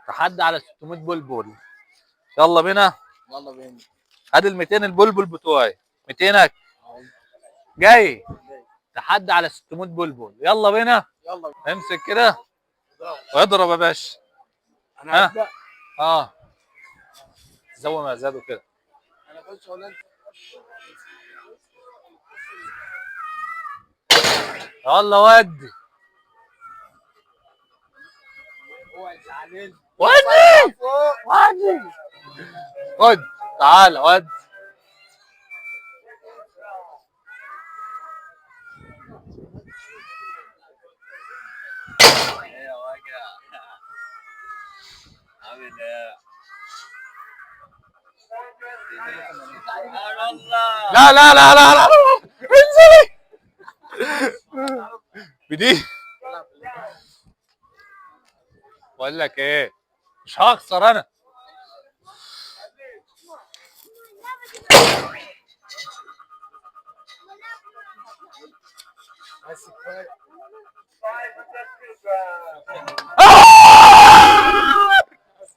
تحدي على 600 بلبل. يلا بينا. يلا بينا. هات ال 200 البلبل بتوعي. 200 جاي. تحدي على 600 بلبل. يلا بينا. يلا. امسك كده واضرب يا باشا. انا ها؟ هبدا. اه زي ما زادوا كده. انا اخش ولا انت؟ يلا ودي. اوعى تزعلني. ودي فوق. ودي. خد تعال ودي. ايه يا وجع، عامل ايه؟ والله لا لا لا لا لا انزلي بدي. بقول لك ايه، مش هخسر انا. بس كفاية.